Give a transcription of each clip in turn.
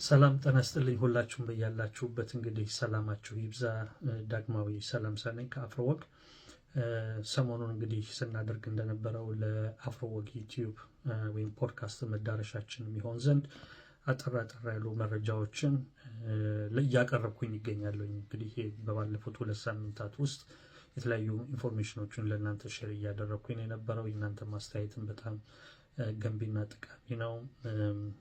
ሰላም ጤና ይስጥልኝ። ሁላችሁም በያላችሁበት እንግዲህ ሰላማችሁ ይብዛ። ዳግማዊ ሰላምሳ ነኝ ከአፍሮወግ። ሰሞኑን እንግዲህ ስናደርግ እንደነበረው ለአፍሮወግ ዩቲዩብ ወይም ፖድካስት መዳረሻችን የሚሆን ዘንድ አጠር አጠር ያሉ መረጃዎችን እያቀረብኩኝ ይገኛለሁ። እንግዲህ በባለፉት 2 ሳምንታት ውስጥ የተለያዩ information ኦችን ለእናንተ share እያደረግኩኝ የነበረው፣ የእናንተ ማስተያየትን በጣም ገንቢና ጠቃሚ ነው።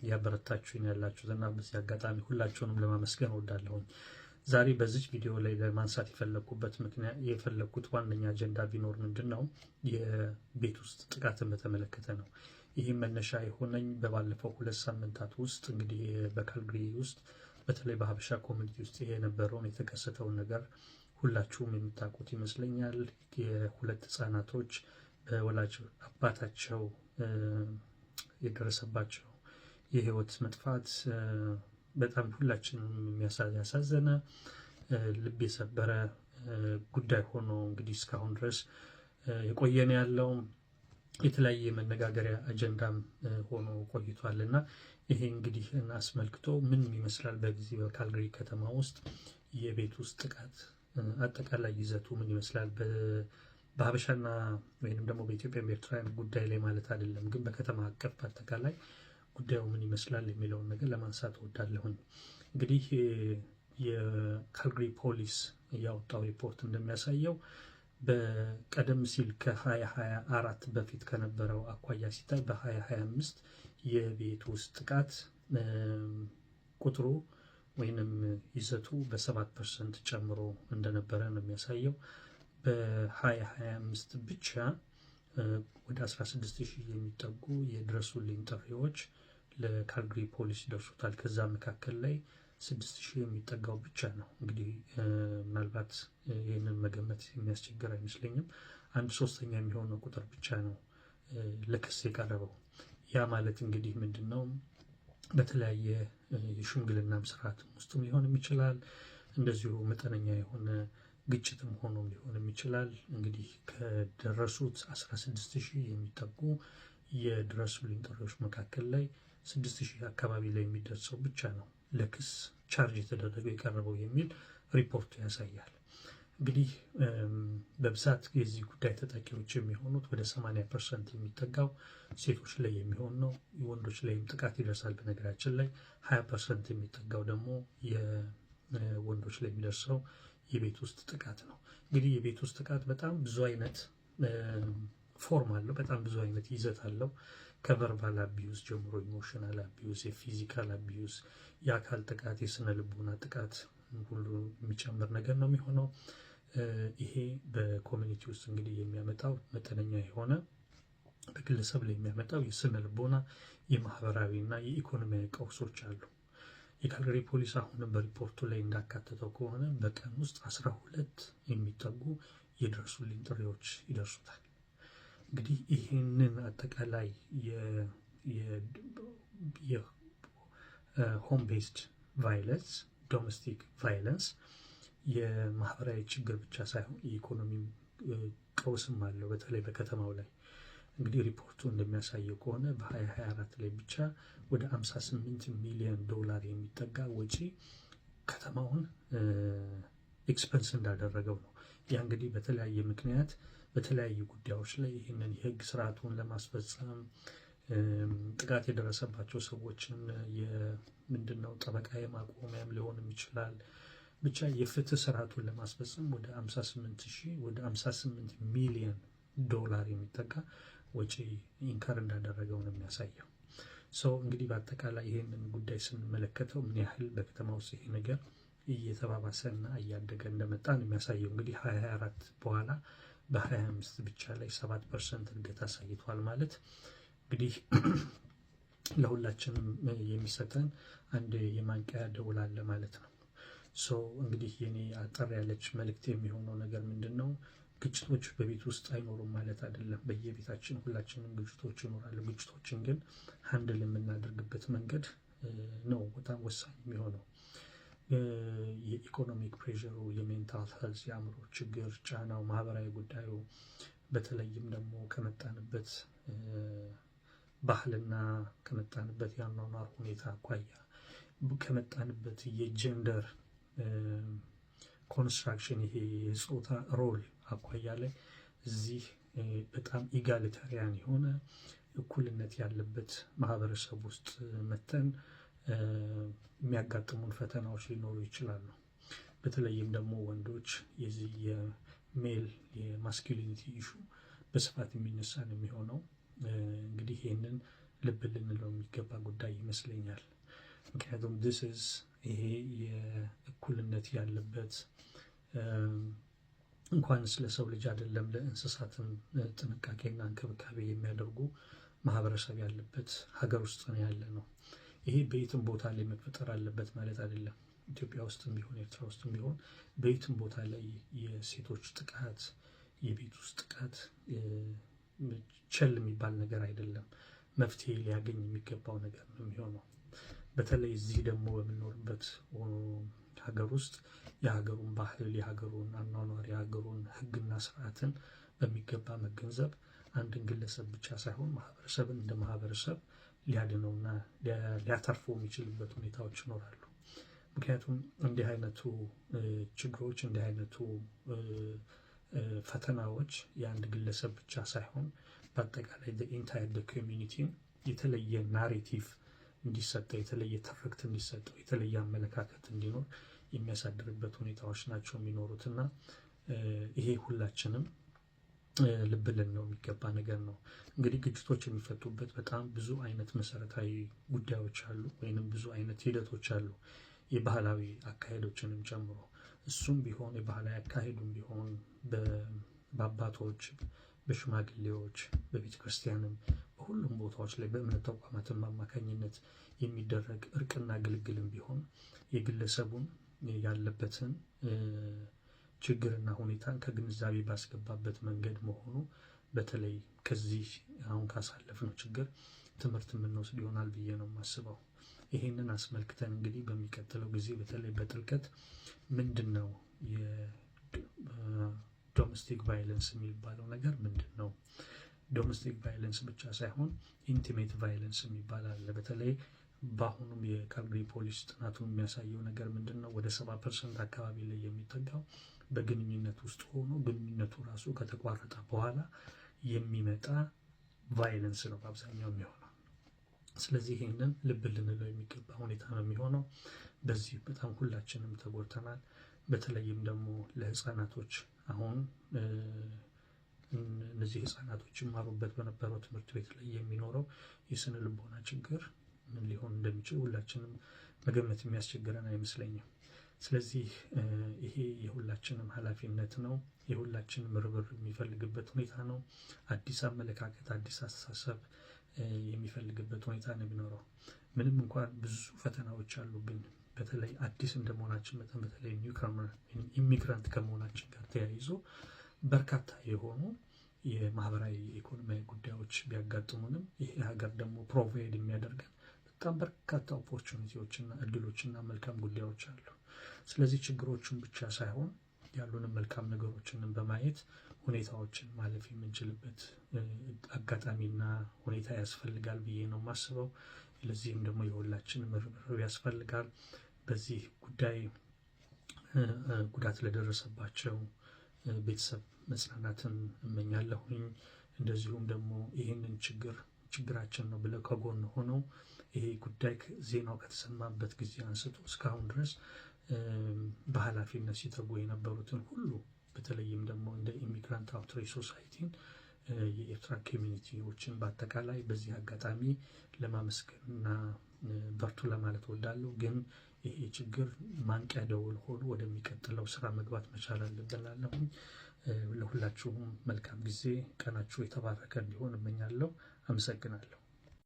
ያበረታችሁኝ ያላችሁት እና በዚህ አጋጣሚ ሁላችሁንም ለማመስገን እወዳለሁኝ። ዛሬ በዚች ቪዲዮ ላይ ለማንሳት የፈለግኩበት ምክንያት፣ የፈለግኩት ዋነኛ አጀንዳ ቢኖር ምንድን ነው፣ የቤት ውስጥ ጥቃትን በተመለከተ ነው። ይህም መነሻ የሆነኝ በባለፈው 2 ሳምንታት ውስጥ እንግዲህ በካልግሪ ውስጥ በተለይ በሀበሻ community ውስጥ የነበረውን፣ የተከሰተውን ነገር ሁላችሁም የምታውቁት ይመስለኛል። የሁለት ህጻናቶች በወላጅ አባታቸው የደረሰባቸው የህይወት መጥፋት በጣም ሁላችንም ያሳዘነ፣ ልብ የሰበረ ጉዳይ ሆኖ እንግዲህ እስካሁን ድረስ የቆየን ያለው፣ የተለያየ መነጋገሪያ አጀንዳም ሆኖ ቆይቷል። እና ይሄ እንግዲህ አስመልክቶ ምን ይመስላል፣ በጊዜ በካልግሪ ከተማ ውስጥ የቤት ውስጥ ጥቃት አጠቃላይ ይዘቱ ምን ይመስላል፣ በሀበሻና ወይም ደግሞ በኢትዮጵያ ኤርትራውያን ጉዳይ ላይ ማለት አይደለም፣ ግን በከተማ አቀፍ በአጠቃላይ ጉዳዩ ምን ይመስላል የሚለውን ነገር ለማንሳት እወዳለሁኝ። እንግዲህ የካልግሪ ፖሊስ ያወጣው ሪፖርት እንደሚያሳየው በቀደም ሲል ከ2024 በፊት ከነበረው አኳያ ሲታይ በ2025 የቤት ውስጥ ጥቃት ቁጥሩ ወይንም ይዘቱ በ7% ጨምሮ እንደነበረ ነው የሚያሳየው። በ2025 ብቻ ወደ 16 ሺህ የሚጠጉ የድረሱልኝ ጥሪዎች ለካልግሪ ፖሊስ ደርሶታል። ከዛ መካከል ላይ 6 ሺህ የሚጠጋው ብቻ ነው። እንግዲህ ምናልባት ይህንን መገመት የሚያስቸግር አይመስለኝም። አንድ ሶስተኛ የሚሆነው ቁጥር ብቻ ነው ለክስ የቀረበው። ያ ማለት እንግዲህ ምንድን ነው፣ በተለያየ የሽምግልናም ስርዓትም ውስጥም ሊሆንም ይችላል። እንደዚሁ መጠነኛ የሆነ ግጭትም ሆኖም ሊሆንም ይችላል። እንግዲህ ከደረሱት 16 ሺህ የሚጠጉ የድረሱልኝ ጥሪዎች መካከል ላይ 6 ሺህ አካባቢ ላይ የሚደርሰው ብቻ ነው ለክስ charge የተደረገው፣ የቀረበው የሚል ሪፖርቱ ያሳያል። እንግዲህ በብዛት የዚህ ጉዳይ ተጠቂዎች የሚሆኑት ወደ 80% የሚጠጋው ሴቶች ላይ የሚሆን ነው። ወንዶች ላይም ጥቃት ይደርሳል። በነገራችን ላይ 20% የሚጠጋው ደግሞ የወንዶች ላይ የሚደርሰው የቤት ውስጥ ጥቃት ነው። እንግዲህ የቤት ውስጥ ጥቃት በጣም ብዙ አይነት form አለው። በጣም ብዙ አይነት ይዘት አለው። ከ verbal abuse ጀምሮ emotional abuse፣ የ physical abuse፣ የአካል ጥቃት፣ የስነ ልቦና ጥቃት ሁሉ የሚጨምር ነገር ነው የሚሆነው። ይሄ በ community ውስጥ እንግዲህ የሚያመጣው መጠነኛ የሆነ በግለሰብ ላይ የሚያመጣው የስነ ልቦና፣ የማህበራዊ እና የኢኮኖሚያዊ ቀውሶች አሉ። የካልገሪ ፖሊስ አሁንም በሪፖርቱ ላይ እንዳካተተው ከሆነ በቀን ውስጥ 12 የሚጠጉ የድረሱልኝ ጥሪዎች ይደርሱታል። እንግዲህ ይህንን አጠቃላይ የ home based violence፣ domestic violence የማህበራዊ ችግር ብቻ ሳይሆን የኢኮኖሚ ቀውስም አለው። በተለይ በከተማው ላይ እንግዲህ ሪፖርቱ እንደሚያሳየው ከሆነ በ2024 ላይ ብቻ ወደ 58 ሚሊዮን ዶላር የሚጠጋ ወጪ ከተማውን expense እንዳደረገው ነው። ያ እንግዲህ በተለያየ ምክንያት በተለያዩ ጉዳዮች ላይ ይህንን የህግ ስርዓቱን ለማስፈጸም፣ ጥቃት የደረሰባቸው ሰዎችን ምንድነው ጠበቃ የማቆሚያም ሊሆንም ይችላል። ብቻ የፍትህ ስርዓቱን ለማስፈጸም ወደ 58 ሺህ፣ ወደ 58 ሚሊዮን ዶላር የሚጠጋ ወጪ incur እንዳደረገው ነው የሚያሳየው። So እንግዲህ በአጠቃላይ ይህንን ጉዳይ ስንመለከተው ምን ያህል በከተማ ውስጥ ይሄ ነገር እየተባባሰና እያደገ እንደመጣ ነው የሚያሳየው። እንግዲህ 2024 በኋላ በ25 ብቻ ላይ 7% እድገት አሳይቷል ማለት እንግዲህ ለሁላችንም የሚሰጠን አንድ የማንቂያ ደውል አለ ማለት ነው። So እንግዲህ የኔ አጠር ያለች መልእክት የሚሆነው ነገር ምንድን ነው? ግጭቶች በቤት ውስጥ አይኖሩም ማለት አይደለም። በየቤታችን ሁላችንም ግጭቶች ይኖራሉ። ግጭቶችን ግን handle የምናደርግበት መንገድ ነው በጣም ወሳኝ የሚሆነው። የ economic pressure ኡ፣ የ mental health፣ የአእምሮ ችግር ጫናው፣ ማህበራዊ ጉዳዩ፣ በተለይም ደግሞ ከመጣንበት ባህልና ከመጣንበት የአኗኗር ሁኔታ አኳያ ከመጣንበት የ gender construction፣ ይሄ የጾታ role አኳያ ላይ እዚህ በጣም egalitarian የሆነ፣ እኩልነት ያለበት ማህበረሰብ ውስጥ መተን የሚያጋጥሙን ፈተናዎች ሊኖሩ ይችላሉ። በተለይም ደግሞ ወንዶች የዚህ የ male የ masculinity issue በስፋት የሚነሳ ነው የሚሆነው። እንግዲህ ይህንን ልብ ልንለው የሚገባ ጉዳይ ይመስለኛል። ምክንያቱም this is ይሄ የእኩልነት ያለበት፣ እንኳንስ ለሰው ልጅ አይደለም ለእንስሳትም ጥንቃቄና እንክብካቤ የሚያደርጉ ማህበረሰብ ያለበት ሀገር ውስጥ ነው ያለነው። ይሄ በየትም ቦታ ላይ መፈጠር አለበት ማለት አይደለም። ኢትዮጵያ ውስጥም ቢሆን፣ ኤርትራ ውስጥም ቢሆን፣ በየትም ቦታ ላይ የሴቶች ጥቃት፣ የቤት ውስጥ ጥቃት ቸል የሚባል ነገር አይደለም። መፍትሄ ሊያገኝ የሚገባው ነገር ነው የሚሆነው። በተለይ እዚህ ደግሞ በምንኖርበት ሀገር ውስጥ የሀገሩን ባህል፣ የሀገሩን አኗኗር፣ የሀገሩን ሕግና ስርዓትን በሚገባ መገንዘብ አንድን ግለሰብ ብቻ ሳይሆን ማህበረሰብን እንደ ማህበረሰብ ሊያድነውና ሊያተርፈው የሚችልበት ሁኔታዎች ይኖራሉ። ምክንያቱም እንዲህ አይነቱ ችግሮች፣ እንዲህ አይነቱ ፈተናዎች የአንድ ግለሰብ ብቻ ሳይሆን በአጠቃላይ entire community ን የተለየ narrative እንዲሰጠው፣ የተለየ ትርክት እንዲሰጠው፣ የተለየ አመለካከት እንዲኖር የሚያሳድርበት ሁኔታዎች ናቸው የሚኖሩት። እና ይሄ ሁላችንም ልብ ልንለው የሚገባ ነገር ነው። እንግዲህ ግጭቶች የሚፈቱበት በጣም ብዙ አይነት መሰረታዊ ጉዳዮች አሉ፣ ወይንም ብዙ አይነት ሂደቶች አሉ፣ የባህላዊ አካሄዶችንም ጨምሮ። እሱም ቢሆን፣ የባህላዊ አካሄዱም ቢሆን፣ በአባቶች፣ በሽማግሌዎች፣ በቤተ ክርስቲያንም፣ በሁሉም ቦታዎች ላይ በእምነት ተቋማትም አማካኝነት የሚደረግ እርቅና ግልግልም ቢሆን የግለሰቡን ያለበትን ችግርና ሁኔታን ከግንዛቤ ባስገባበት መንገድ መሆኑ በተለይ ከዚህ አሁን ካሳለፍነው ችግር ትምህርት የምንወስድ ይሆናል ብዬ ነው የማስበው። ይሄንን አስመልክተን እንግዲህ በሚቀጥለው ጊዜ በተለይ በጥልቀት ምንድን ነው የ domestic violence የሚባለው ነገር ምንድን ነው? Domestic violence ብቻ ሳይሆን intimate violence የሚባል አለ። በተለይ በአሁኑም የካልግሪ ፖሊስ ጥናቱ የሚያሳየው ነገር ምንድን ነው? ወደ 70% አካባቢ ላይ የሚጠጋው በግንኙነት ውስጥ ሆኖ ግንኙነቱ ራሱ ከተቋረጠ በኋላ የሚመጣ violence ነው በአብዛኛው የሚሆነው። ስለዚህ ይህንን ልብ ልንለው የሚገባ ሁኔታ ነው የሚሆነው። በዚህ በጣም ሁላችንም ተጎድተናል። በተለይም ደግሞ ለህፃናቶች፣ አሁን እነዚህ ህፃናቶች ይማሩበት በነበረው ትምህርት ቤት ላይ የሚኖረው የስነ ልቦና ችግር ምን ሊሆን እንደሚችል ሁላችንም መገመት የሚያስቸግረን አይመስለኝም። ስለዚህ ይሄ የሁላችንም ኃላፊነት ነው። የሁላችንም ርብርብ የሚፈልግበት ሁኔታ ነው። አዲስ አመለካከት፣ አዲስ አስተሳሰብ የሚፈልግበት ሁኔታ ነው የሚኖረው። ምንም እንኳን ብዙ ፈተናዎች አሉብን፣ በተለይ አዲስ እንደመሆናችን መጠን፣ በተለይ newcomer immigrant ከመሆናችን ጋር ተያይዞ በርካታ የሆኑ የማህበራዊ፣ የኢኮኖሚያዊ ጉዳዮች ቢያጋጥሙንም ይሄ ሀገር ደግሞ provide የሚያደርገን በጣም በርካታ opportunity ዎችና እድሎችና መልካም ጉዳዮች አሉ። ስለዚህ ችግሮቹን ብቻ ሳይሆን ያሉንን መልካም ነገሮችንም በማየት ሁኔታዎችን ማለፍ የምንችልበት አጋጣሚና ሁኔታ ያስፈልጋል ብዬ ነው የማስበው። ለዚህም ደግሞ የሁላችንም ርብርብ ያስፈልጋል። በዚህ ጉዳይ ጉዳት ለደረሰባቸው ቤተሰብ መጽናናትን እመኛለሁኝ። እንደዚሁም ደግሞ ይህንን ችግር ችግራችን ነው ብለው ከጎን ሆነው ይሄ ጉዳይ ዜናው ከተሰማበት ጊዜ አንስቶ እስካሁን ድረስ በኃላፊነት ሲተጉ የነበሩትን ሁሉ፣ በተለይም ደግሞ እንደ Immigrant Outreach Society ን የኤርትራ community ዎችን በአጠቃላይ በዚህ አጋጣሚ ለማመስገንና በርቱ ለማለት እወዳለሁ። ግን ይሄ ችግር ማንቂያ ደወል ሆኖ ወደሚቀጥለው ስራ መግባት መቻል አለብን እላለሁኝ። ለሁላችሁም መልካም ጊዜ፣ ቀናችሁ የተባረከ እንዲሆን እመኛለሁ። አመሰግናለሁ።